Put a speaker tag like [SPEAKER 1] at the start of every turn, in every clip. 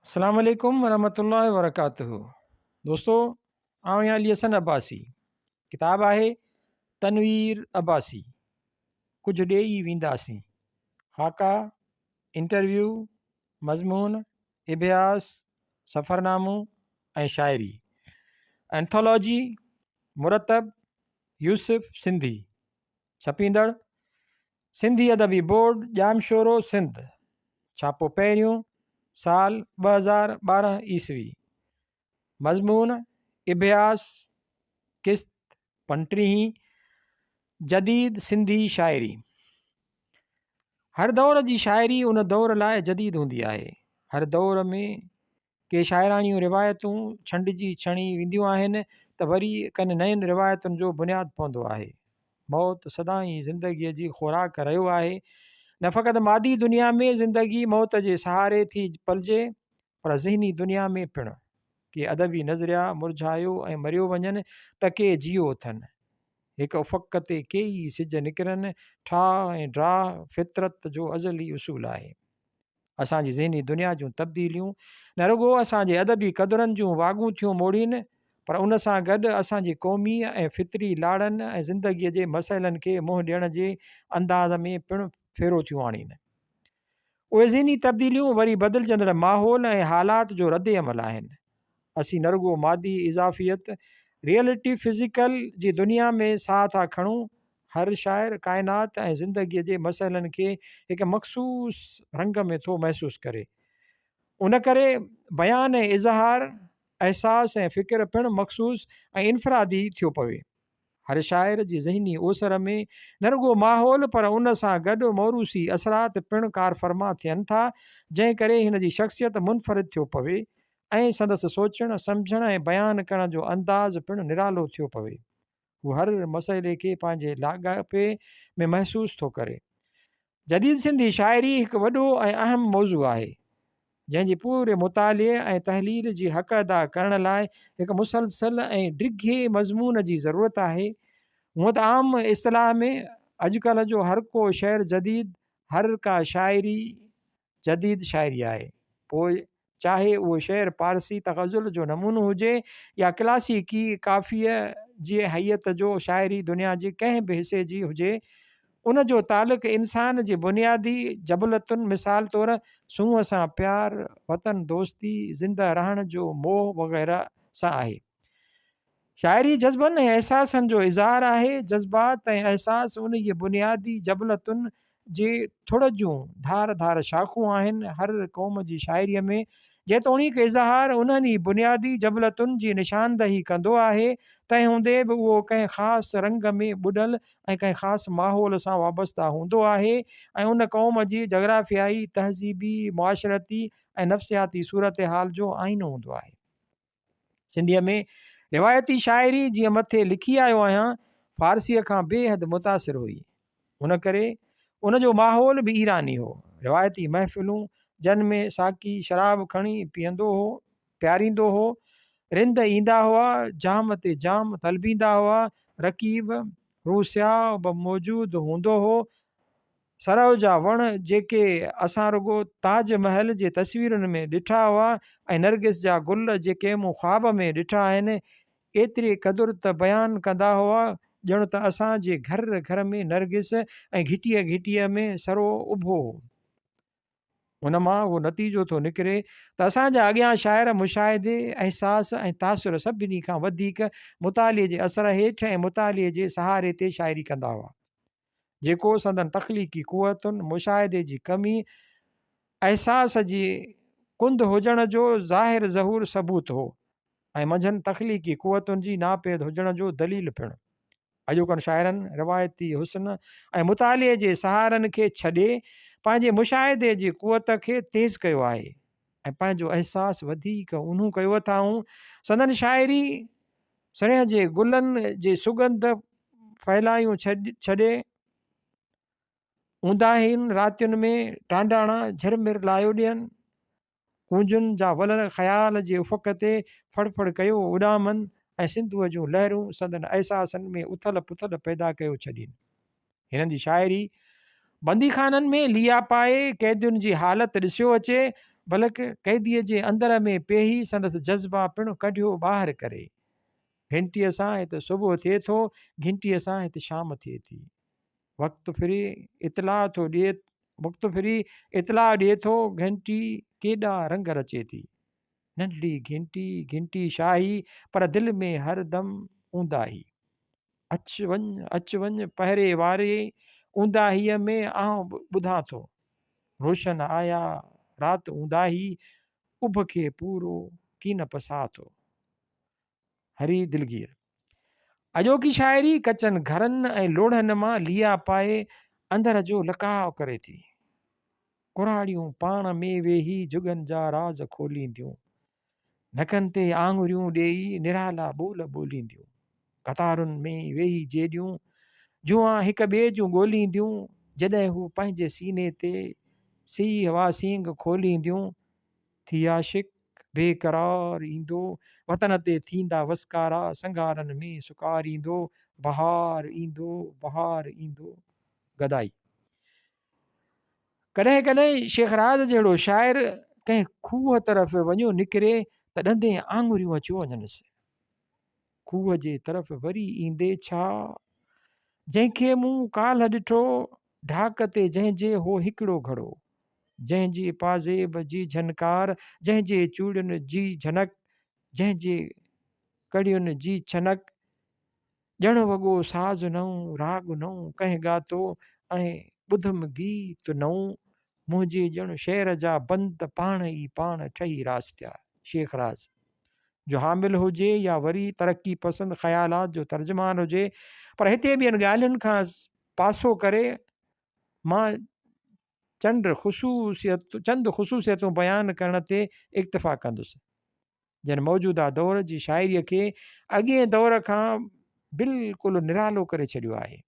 [SPEAKER 1] السلام عليڪم ورحمة الله وبرڪاته دوستو آئون آهيان علي حسن عباسي ڪتاب آهي تنوير عباسي ڪجهه ڏيئي وينداسين خاڪا انٽرويو مضمون اڀياس سفرنامو ۽ شاعري انٿولوجي مرتب يوسف سنڌي ڇپيندڙ سنڌي ادبي بورڊ ڄامشورو سنڌ، ڇاپو پهريون، سال 2012 عيسوي، مضمون، اڀياس، قسط پنٽيهين، جديد سنڌي شاعري. هر دور جي شاعري ان دور لاء جديد هوندي آهي. هر دور ۾ ڪي شاعراڻيون روايتون ڇنڊجي ڇڻي وينديون آهن ته وري ڪن نين روايتن جو بنياد پوندو آهي. موت سدائين زندگيء جي خوراڪ رهيو آهي. نه فقط مادي دنيا ۾ زندگي موت جي سهاري ٿي پلجي پر ذهني دنيا ۾ پڻ. ڪي ادبي نظريا مرجهايو ۽ مريو وڃن ته ڪي جيئو اٿن. هڪ افق تي ڪيئي سج نڪرن، ٺاهه ۽ ڊاهه فطرت جو ازلي اصول آهي. اسان جي ذهني دنيا جون تبديليون نه رڳو اسان جي ادبي قدرن جون واڳون ٿيون موڙين پر ان سان گڏ اسان جي قومي ۽ فطري لاڙن ۽ زندگيء جي مسئلن کي منهن ڏيڻ جي انداز ۾ پڻ ڦيرو ٿيون آڻين. اهي ذهني تبديليون وري بدلجندڙ ماحول ۽ حالات جو ردعمل آهن. اسين نه رڳو مادي اضافيت، Reality Physical، جي دنيا ۾ ساهه ٿا کڻون، هر شاعر ڪائنات ۽ زندگيء جي مسئلن کي هڪ مخصوص رنگ ۾ ٿو محسوس ڪري. ان ڪري بيان ۽ اظهار، احساس ۽ فڪر پڻ مخصوص ۽ انفرادي ٿيو پوي. هر شاعر جي ذهني اوسر ۾ نه رڳو ماحول پر ان سان گڏ موروثي اثرات پڻ ڪارفرما ٿين ٿا، جنهن ڪري هن جي شخصيت منفرد ٿيو پوي ۽ سندس سوچڻ، سمجهڻ ۽ بيان ڪرڻ جو انداز پڻ نرالو ٿيو پوي. هو هر مسئلي کي پنهنجي لاڳاپي ۾ محسوس ٿو ڪري. جديد سنڌي شاعري هڪ وڏو ۽ اهم موضوع آهي، جنهن جي پوري مطالعي ۽ تحليل جي حق ادا ڪرڻ لاء هڪ مسلسل ۽ ڊگهي مضمون جي ضرورت آهي. هونء ته عام اصطلاح ۾ اڄڪلهه جو هر ڪو شعر جديد، هر ڪا شاعري جديد شاعري آهي، پوء چاهي اهو شعر پارسي تغزل جو نمونو هجي يا ڪلاسيڪي ڪافيء جي هيئت جو شاعري دنيا جي ڪنهن به حصي جي هجي، ان جو تعلق انسان جي بنيادي جبلتن مثال طور سونهن سان پيار، وطن دوستي، زنده رهڻ جو موهه وغيره سان آهي. شاعري جذبن ۽ احساسن جو اظهار آهي. جذبات ۽ احساس انهيء بنيادي جبلتن جي ٿڙ جون ڌار ڌار شاخون آهن. هر قوم جي شاعريء ۾ جيتوڻيڪ اظهار انهن ئي بنيادي جبلتن جي نشاندهي ڪندو آهي، تنهن هوندي به اهو ڪنهن خاص رنگ ۾ ٻڏل ۽ ڪنهن خاص ماحول سان وابسته هوندو آهي ۽ ان قوم جي جغرافيائي، تهذيبي، معاشرتي ۽ نفسياتي صورتحال جو آئينو هوندو آهي. سنڌيء ۾ روايتي شاعري جيئن مٿي لکي آيو آهيان، فارسيء کان بي حد متاثر هئي. ان ڪري ان جو ماحول به ايراني هو. روايتي محفلون جن ۾ ساقي شراب کڻي پيئندو هو، پياريندو هو، رند ايندا هئا، جام تي جام طلبيندا هئا، رقيب روسياه به موجود هوندو هو، سرء جا وڻ جيڪي اسان رڳو تاج محل جي تصويرن ۾ ڏٺا هئا ۽ نرگس جا گل جيڪي مون خواب ۾ ڏٺا آهن، ايتري قدر ته بيان ڪندا هئا ڄڻ ته اسان جي گهر گهر ۾ نرگس ۽ گهٽيء گهٽيء ۾ سرو اڀو هو. ان مان اهو نتيجو ٿو نڪري ته اسان جا اڳيان شاعر مشاهدي، احساس ۽ تاثر سڀني کان وڌيڪ مطالعي جي اثر هيٺ ۽ مطالعي جي سهاري تي شاعري ڪندا هئا. جيڪو سندن تخليقي قوتن، مشاهدي جي ڪمي، احساس جي ڪنڌ هجڻ جو ظاهر ظهور ثبوت هو ۽ منجهن تخليقي قوتن جي ناپيد هجڻ جو دليل پڻ. اڄوڪن شاعرن روايتي حسن ۽ مطالعي جي سهارن کي ڇڏي پنهنجي مشاهدي جي قوت کي تيز ڪيو آهي ۽ پنهنجو احساس وڌيڪ اونهون ڪيو اٿائون. سندن شاعري سرينهن جي گلن جي سڳنڌ ڦهلايون ڇڏي، اونداهين راتين ۾ ٽانڊاڻا جهرمر لايو ڏين، ڪونجن جا ولر خيال جي افق تي ڦڙ ڦڙ ڪيو اڏامن ۽ سنڌوء جون لهرون سندن احساسن ۾ اٿل پٿل پيدا ڪيو ڇڏين. هنن جي شاعري بنديخانن ۾ ليئا پائي قيدين جي حالت ڏسيو اچي. بلڪ قيديء جي اندر ۾ پيهي سندس جذبا پڻ ڪڍيو ٻاهر ڪري. گهنٽيء سان هت صبح ٿئي ٿو، گهنٽيء سان هت شام ٿئي ٿي. وقت ڦري اطلاع ٿو ڏئي وقت ڦري اطلاع ڏئي ٿو، گهنٽي ڪيڏا رنگ رچي ٿي. ننڍڙي گهنٽي، گهنٽي شاهي، پر دل ۾ هر دم اونداهي. اچ وڃ، اچ وڃ پهري واري اونداهيء ۾ آئون ٻڌان ٿو. روشن آيا رات اونداهي، اڀ کي پورو ڪين پساء ٿو. هري دلگير. اڄوڪي شاعري ڪچن گهرن ۽ لوڙهن مان ليئا پائي اندر جو لڪاء ڪري ٿي. ڪراڙيون پاڻ ۾ ويهي جهڳن جا راز کولينديون. نڪن تي آڱريون ڏيئي نرالا ٻول ٻولينديون. قطارن ۾ ويهي جيڏيون جوئان هڪ ٻئي جون ڳولينديون. جڏهن هو پنهنجي سيني تي سيهه واسينگ کولينديون. ٿي عاشق بي قرار ايندو، وطن تي ٿيندا وسڪارا، سنگهارن ۾ سڪار ايندو، بهار ايندو، بهار ايندو. گدائي. ڪڏهن ڪڏهن شيخ راز جهڙو شاعر ڪنهن کوهه طرف وڃيو نڪري ته ڏندين آڱريون اچيو وڃنس. کوهه جي طرف وري ايندي ڇا؟ جنهن کي مون ڪالهه ڏٺو، ڍاڪ تي جنهن جي هو هڪڙو گهڙو. جنهن جي پازيب جي جهنڪار، جنهن جي چوڙين جي جهنڪ، جنهن جي ڪڙين جي ڇنڪ، ڄڻ وڳو ساز نئون، راڳ نئون ڪنهن ڳاتو ۽ ٻڌم گيت نئون، منهنجي ڄڻ شعر جا بند پاڻ ئي پاڻ ٺهي راس ٿيا. شيخ راز جو حامل هجي يا وري ترقي پسند خيالات جو ترجمان هجي، پر هتي ٻين ڳالهين کان پاسو ڪري مان چنڊ خصوصيت چند خصوصيتون بيان ڪرڻ تي اڪتفا ڪندس، جن موجوده دور جي شاعريء کي اڳئين دور کان بلڪل نرالو ڪري ڇڏيو آهي.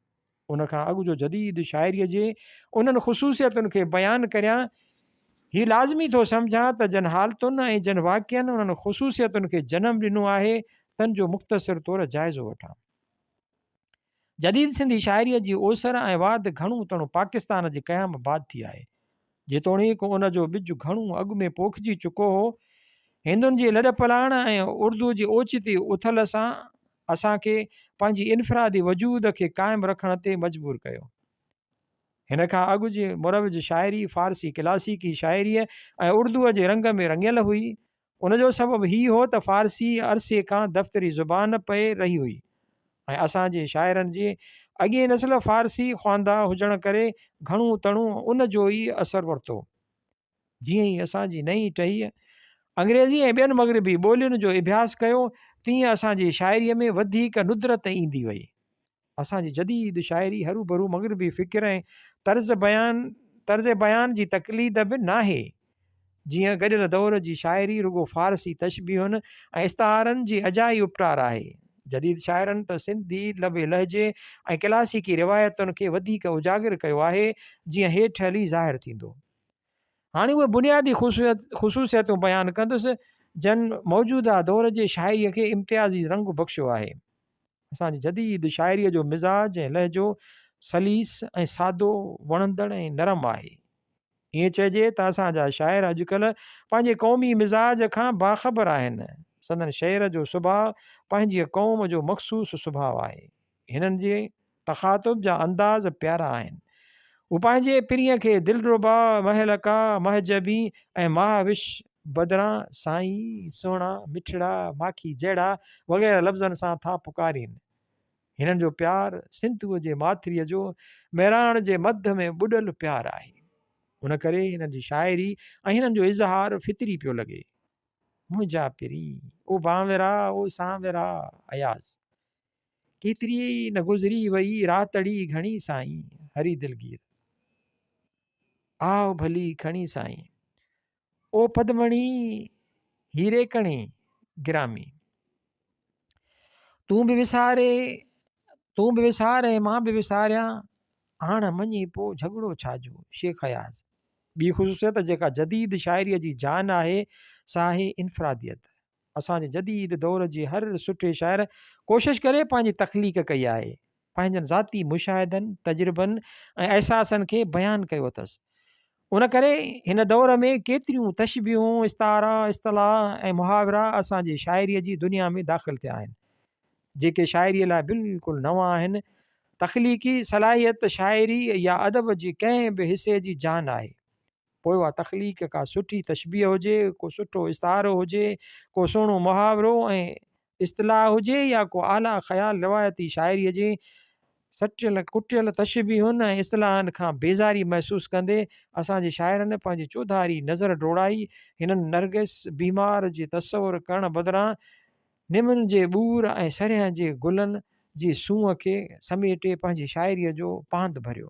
[SPEAKER 1] ان کان اڳ جو جديد شاعريء جي انهن خصوصيتن کي بيان ڪريان، هي لازمي ٿو سمجهان ته جن حالتن ۽ جن واقعن انهن خصوصيتن کي جنم ڏنو آهي، تن جو مختصر طور جائزو وٺان. جديد سنڌي شاعريء جي اوسر ۽ واڌ گهڻو تڻو پاڪستان جي قيام بعد ٿي آهي. جيتوڻيڪ ان جو ٻج گهڻو اڳ ۾ پوکجي چڪو هو. هندن جي لڏپلاڻ ۽ اردو جي اوچتي اٿل سان اسان کي پنهنجي انفرادي وجود کي قائم رکڻ تي مجبور ڪيو. هن کان اڳ جي مروج شاعري فارسي ڪلاسيڪي شاعريء ۽ اردوء جي رنگ ۾ رڱيل هئي. ان جو سبب هي هو ته فارسي عرصي کان دفتري زبان پئي رهي هئي ۽ اسان جي شاعرن جي اڳئين نسل فارسي خوانده هجڻ ڪري گهڻو تڻو ان جو ئي اثر ورتو. جيئن ئي اسان جي نئين ٽهيء انگريزي ۽ ٻين مغربي ٻولين جو اڀياس ڪيو، تيئن اسان جي شاعريء ۾ وڌيڪ ندرت ايندي وئي. اسان جي جديد شاعري هروڀرو مغربي فڪر ۽ طرز بيان طرز بيان جي تقليد به ناهي. جيئن گڏيل دور جي شاعري رڳو فارسي تشبيهن ۽ استعارن جي اجائي اپٽار آهي. جديد شاعرن ته سنڌي لب لهجي ۽ ڪلاسيڪي روايتن کي وڌيڪ اجاگر ڪيو آهي، جيئن هيٺ هلي ظاهر ٿيندو. هاڻي اهي بنيادي خصوصيتون بيان ڪندس، جن موجوده دور جي شاعريء کي امتيازي رنگ بخشيو آهي. اسان جي جديد شاعريء جو مزاج ۽ لهجو سليس ۽ سادو، وڻندڙ ۽ نرم آهي. ائين چئجي ته اسان جا شاعر اڄڪلهه پنهنجي قومي مزاج کان باخبر آهن. سندن شعر جو سڀاء پنهنجيء قوم جو مخصوص سڀاء آهي. هنن جي تخاطب جا انداز پيارا آهن. هو پنهنجي پرينء کي دلربا، مهلقا، مهجبين ۽ ماهه وش بدران سائين، سهڻا، مٺڙا، ماکي جهڙا وغيره لفظن سان ٿا پڪارين. هنن جو پيار سنڌوء جي ماٿريء جو مهراڻ جي مڌ ۾ ٻڏل پيار آهي. ان ڪري هنن جي شاعري ۽ هنن جو اظهار فطري پيو لڳي. منهنجا پرين، او بانورا، او سانورا، اياز. ڪيتري نه گذري وئي راتڙي گهڻي سائين، هري دلگير. آء ڀلي کڻي سائين. او پدمڻي هيري ڪڻي گرامي. تون به وساري تون به وسار ۽ مان به وساريان آڻ مڃي پو جهڳڙو ڇا جو، شيخ اياز. ٻي خصوصيت جيڪا جديد شاعريء جي جان آهي سا آهي انفراديت. اسان جي جديد دور جي هر سٺي شاعر ڪوشش ڪري پنهنجي تخليق ڪئي آهي. پنهنجن ذاتي مشاهدن، تجربن ۽ احساسن کي بيان ڪيو اٿس. ان ڪري هن دور ۾ ڪيتريون تشبيهون، استعارا، اصطلاح ۽ محاورا اسان جي شاعريء جي دنيا ۾ داخل ٿيا آهن، جيڪي شاعريء لاء بلڪل نوان آهن. تخليقي صلاحيت شاعري يا ادب جي ڪنهن به حصي جي جان آهي. پوء اها تخليق ڪا سٺي تشبيهه هجي، ڪو سٺو استعارو هجي، ڪو سهڻو محاورو ۽ اصطلاح هجي يا ڪو اعليٰ خيال روايتي شاعريء جي سٽيل ڪٽيل تشبيهن ۽ اصطلاحن کان بيزاري محسوس ڪندي اسان جي شاعرن پنهنجي چوڌاري نظر ڊوڙائي هنن نرگس بيمار جي تصور ڪرڻ بدران نمن جي ٻور ۽ سرهين جي گلن جي سونهن کي سميٽي پنهنجي شاعريء جو پاند ڀريو.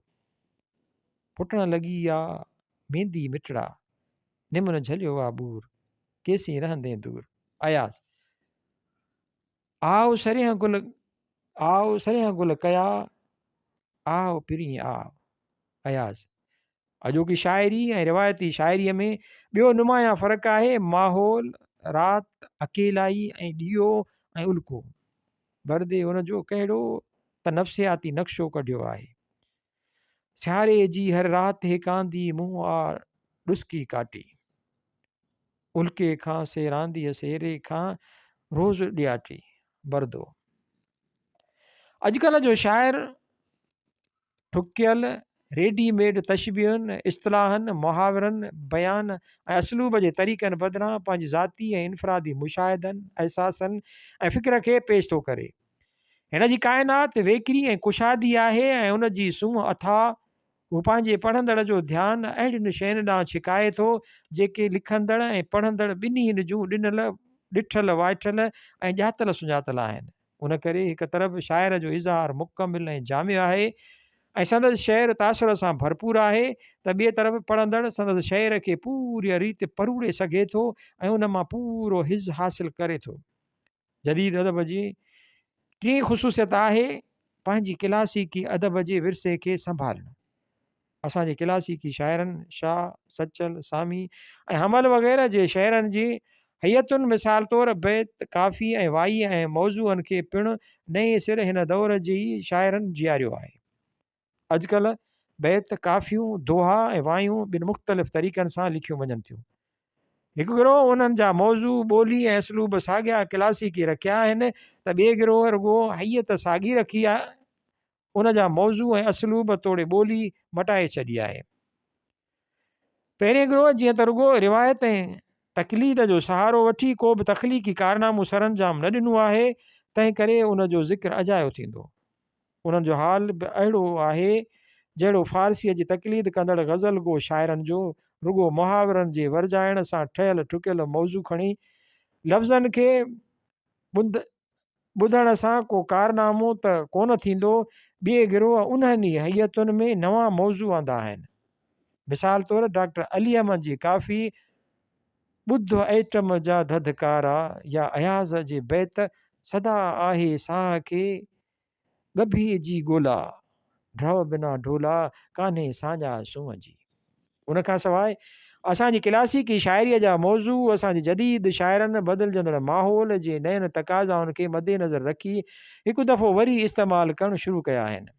[SPEAKER 1] ڦٽڻ لڳي آ ميندي مٺڙا، نمن جهليو آ ٻور، ڪيسين رهندين دور. اياز. آء سرينهن گل آء سرينهن گل ڪيا، آء پرين آء. اياز. اڄوڪي شاعري ۽ روايتي شاعريء ۾ ٻيو نمايان فرق آهي ماحول، رات، اڪيلائي ۽ ڏيئو ۽ الڪو. بردي ان جو ڪهڙو ته نفسياتي نقشو ڪڍيو آهي. سياري جي هر رات هيڪاندي مون آ ڏسڪي ڪاٽي. الڪي کان سيرانديء سيري کان روز ڏياٽي. بردو. اڄڪلهه جو شاعر ٺڪيل ريڊي ميڊ تشبيهن، اصطلاحن، محاورن، بيان ۽ اسلوب جي طريقن بدران پنهنجي ذاتي ۽ انفرادي مشاهدن، احساسن ۽ فڪر کي پيش ٿو ڪري. هن جي ڪائنات ويڪري ۽ ڪشادي آهي ۽ ان جي سونهن اٿاهه. هو پنهنجي پڙهندڙ جو ڌيان اهڙين شين ڏانهن ڇڪائي ٿو، جيڪي لکندڙ ۽ پڙهندڙ ٻنهين جون ڏنل، ڏٺل وائٺل ۽ ڄاتل سڃاتل آهن. ان ڪري هڪ طرف شاعر جو اظهار مڪمل ۽ جامع آهي ۽ سندس شعر تاثر سان ڀرپور آهي ته ٻئي طرف پڙهندڙ سندس شعر کي پوريء ريت پروڙي سگهي ٿو ۽ ان مان پورو حظ حاصل ڪري ٿو. جديد ادب جي ٽين خصوصيت آهي پنهنجي ڪلاسيڪي ادب جي ورثي کي سنڀالڻ. اسان جي ڪلاسيڪي شاعرن شاهه، سچل، سامي ۽ حمل وغيره جي شعرن جي هيئتن مثال طور بيت، ڪافي ۽ وائي ۽ موضوعن کي پڻ نئين سر هن دور جي ئي شاعرن جياريو آهي. اڄڪلهه بيت، ڪافيون، دوها ۽ وايون ٻن مختلف طريقن سان لکيون وڃن ٿيون. هڪ گروهه انهن جا موضوع، ٻولي ۽ اسلوب ساڳيا ڪلاسيڪي رکيا آهن ته ٻئي گروهه رڳو هيئت ساڳي رکي ان جا موضوع ۽ اسلوب توڙي ٻولي مٽائي ڇڏي آهي. پهرين گروهه جيئن ته رڳو روايت ۽ تقليد جو سهارو وٺي ڪو به تخليقي ڪارنامو سرانجام نه ڏنو آهي، تنهن ڪري ان جو ذڪر اجايو ٿيندو. انهن جو حال به اهڙو آهي، جهڙو فارسيء جي تقليد ڪندڙ غزل گو شاعرن جو، رڳو محاورن جي ورجائڻ سان ٺهيل ٺڪيل موضوع کڻي لفظن کي ٻڌڻ سان ڪو ڪارنامو ته ڪونه ٿيندو. ٻئي گروهه انهن ئي هيئتن ۾ نوان موضوع آندا آهن. مثال طور ڊاڪٽر علي احمد جي ڪافي ٻڌ ائٽم جا ڌڌڪارا يا اياز جي بيت سدا آهي ساهه کي ڳڀي جي ڳولا، ڍؤ بنا ڍولا، ڪانهي ساڃاهه سونهن جي. ان کان سواء اسان جي ڪلاسيڪي شاعريء جا موضوع اسان جي جديد شاعرن بدلجندڙ ماحول جي نين تقاضائن کي مدنظر رکي هڪ دفعو وري استعمال ڪرڻ شروع ڪيا آهن.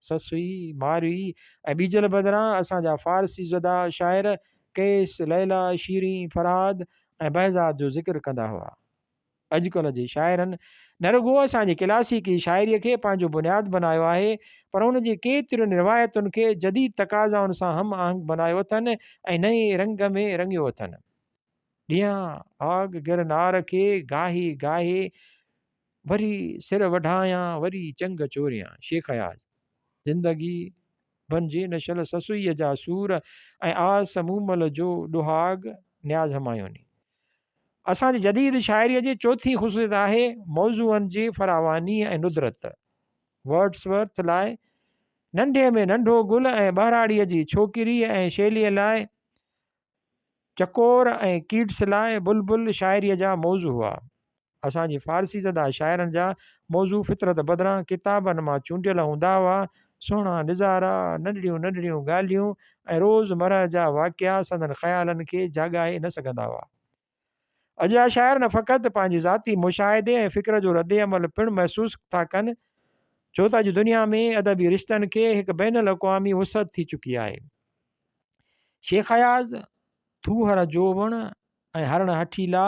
[SPEAKER 1] سسئي، مارئي ۽ ٻيجل بدران اسان جا فارسي زده شاعر قيس، ليليٰ، شيرين، فرهاد ۽ بهزاد جو ذڪر ڪندا هئا. اڄڪلهه جي شاعرن نه رڳو اسان جي ڪلاسيڪي شاعريء کي پنهنجو بنياد بنايو آهي، پر ان جي ڪيترين روايتن کي جديد تقاضائن سان هم آهنگ بنايو اٿن ۽ نئين رنگ ۾ رڱيو اٿن. ڏيان آگ گرنار کي گاهي گاهي، وري سر وڍايان وري چنگ چوريان. شيخ اياز. زندگي بنجي نه شل سسئيء جا سور ۽ آس مومل جو ڏهاڳ. نياز همايوني. اسان جي جديد شاعريء جي چوٿين خصوصيت آهي موضوعن جي فراواني ۽ ندرت. ورڊس ورٿ لاء ننڍي ۾ ننڍو گل ۽ ٻهراڙيء جي ڇوڪري ۽ شيليء لاء چڪور ۽ ڪيٽس لاء بلبل شاعريء جا موضوع هئا. اسان جي فارسي زده شاعرن جا موضوع فطرت بدران ڪتابن مان چونڊيل هوندا هئا. سهڻا نظارا، ننڍڙيون ننڍڙيون ڳالهيون ۽ روز مرهه جا واقعا سندن خيالن کي جاڳائي نه سگهندا هئا. اڄ جا شاعر نه فقط پنهنجي ذاتي مشاهدي ۽ فڪر جو ردعمل پڻ محسوس ٿا ڪن، ڇو ته اڄ دنيا ۾ ادبي رشتن کي هڪ بين الاقوامي وسعت ٿي چڪي آهي. شيخ اياز ٿوهر جو وڻ ۽ هرڻ هٺيلا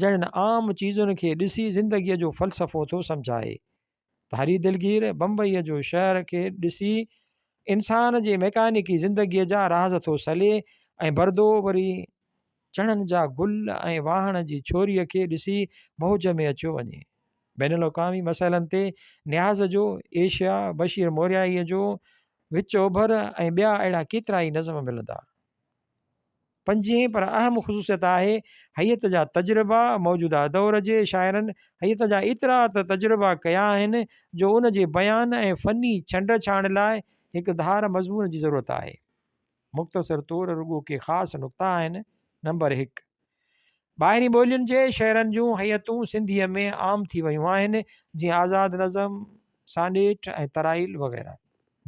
[SPEAKER 1] جهڙين عام چيزن کي ڏسي زندگيء جو فلسفو ٿو سمجهائي ته هري دلگير بمبئيء جو شهر کي ڏسي انسان جي ميڪانيڪي زندگيء جا راز ٿو سلي ۽ بردو وري چڻن جا گل ۽ واهڻ جي ڇوريء کي ڏسي موج ۾ اچيو وڃي. بين الاقوامي مسئلن تي نياز جو ايشيا، بشير موريائيء جو وچ اوڀر ۽ ٻيا اهڙا ڪيترائي نظم ملندا. پنجين پر اهم خصوصيت آهي هيئت جا تجربا، موجوده دور جي شاعرن هيئت جا ايترا ته تجربا ڪيا آهن جو ان جي بيان ۽ فني ڇنڊ ڇاڻ لاء هڪ ڌار مضمون جي ضرورت آهي. مختصر طور رڳو ڪي خاص نقطا آهن، نمبر هڪ. ٻاهرين ٻولين جي شعرن جون هيئتون سنڌيء ۾ عام ٿي ويون آهن، جيئن آزاد نظم، سانيٽ ۽ ترائيل وغيره.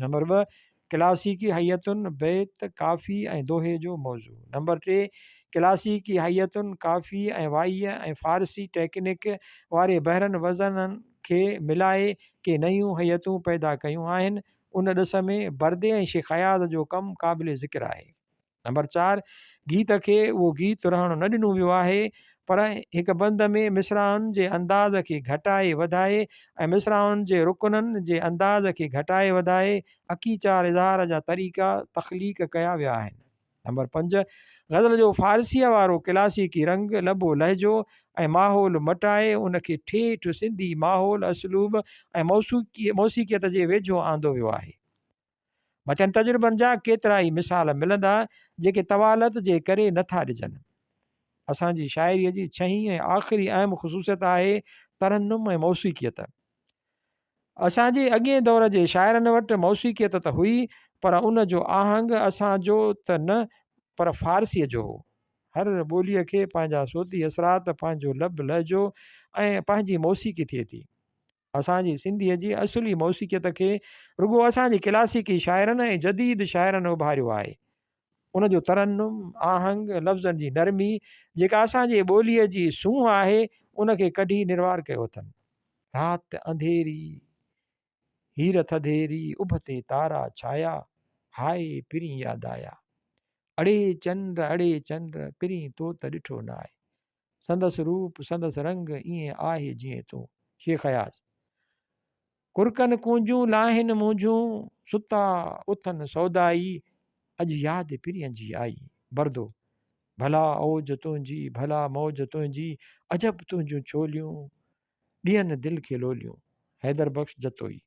[SPEAKER 1] نمبر ٻه، ڪلاسيڪي هيئتن، بيت، ڪافي ۽ دوهي جو موضوع. نمبر ٽي، ڪلاسيڪي هيئتن، ڪافي ۽ وائيء ۽ فارسي ٽيڪنڪ واري بحرن وزنن کي ملائي ڪي نيون هيئتون پيدا ڪيون آهن. ان ڏس ۾ بردي ۽ شيخ اياز جو ڪم قابل ذڪر آهي. نمبر چار، گيت کي اهو گيت رهڻ نه ڏنو ويو آهي، پر هڪ بند ۾ مصراعن جي انداز کي گهٽائي وڌائي ۽ مصراعن جي رڪنن جي انداز کي گهٽائي وڌائي اڪيچار اظهار جا طريقا تخليق ڪيا ويا آهن. نمبر پنج، غزل جو فارسيء وارو ڪلاسيڪي رنگ، لب و لهجو ۽ ماحول مٽائي ان کي ٺيٺ سنڌي ماحول، اسلوب ۽ موسيقيت جي ويجهو آندو ويو آهي. مٿين تجربن جا ڪيترائي مثال ملندا، جيڪي طوالت جي ڪري نه ٿا ڏجن. اسان جي شاعريء جي ڇهين ۽ آخري اهم خصوصيت آهي ترنم ۽ موسيقيت. اسان جي اڳئين دور جي شاعرن وٽ موسيقيت ته هئي، پر ان جو آهنگ اسان جو ته نه پر فارسيء جو هو. هر ٻوليء کي پنهنجا صوتي اثرات، پنهنجو لب لهجو ۽ پنهنجي موسيقي ٿئي ٿي. اسان جي سنڌيء جي اصلي موسيقيت کي رڳو اسان جي ڪلاسيڪي شاعرن ۽ جديد شاعرن اڀاريو آهي. ان جو ترنم، آهنگ، لفظن جي نرمي، جيڪا اسان جي ٻوليء جي سونهن آهي، ان کي ڪڍي نروار ڪيو اٿن. رات انڌيري، هير ٿڌيري، اڀ تي تارا ڇايا، هاء پرين ياد آيا. اڙي چنڊ، اڙي چنڊ، پرين تو ته ڏٺو ناهي. سندس روپ، سندس رنگ ائين آهي جيئن تون. شيخ اياز. ڪرڪن ڪونجون لاهن منهنجون، ستا اٿن سودائي، اڄ ياد پرينء جي آئي. بردو. ڀلا اوج تنهنجي، ڀلا موج تنهنجي، عجب تنهنجون ڇوليون، ڏين دل کي لوليون. حيدر بخش جتوئي.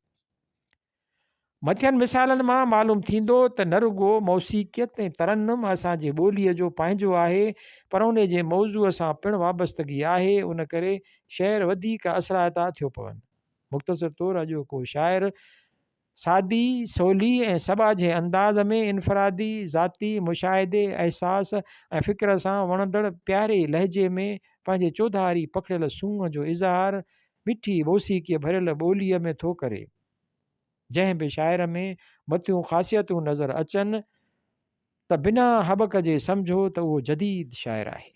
[SPEAKER 1] مٿين مثالن مان معلوم ٿيندو ته نه رڳو موسيقيت ۽ ترنم اسان جي ٻوليء جو پنهنجو آهي، پر ان جي موضوع سان پڻ وابستگي آهي، ان ڪري شعر وڌيڪ اثرائتا ٿيو پون. مختصر طور اڄوڪو شاعر سادي، سولي ۽ سٻاجهي انداز ۾ انفرادي، ذاتي مشاهدي، احساس ۽ فڪر سان وڻندڙ پياري لهجي ۾ پنهنجي چوڌاري پکڙيل سونهن جو اظهار مٺي موسيقيء ڀريل ٻوليء ۾ ٿو ڪري. جنهن به شاعر ۾ مٿيون خاصيتون نظر اچن ته بنا هٻڪ جي سمجهو ته اهو جديد شاعر آهي.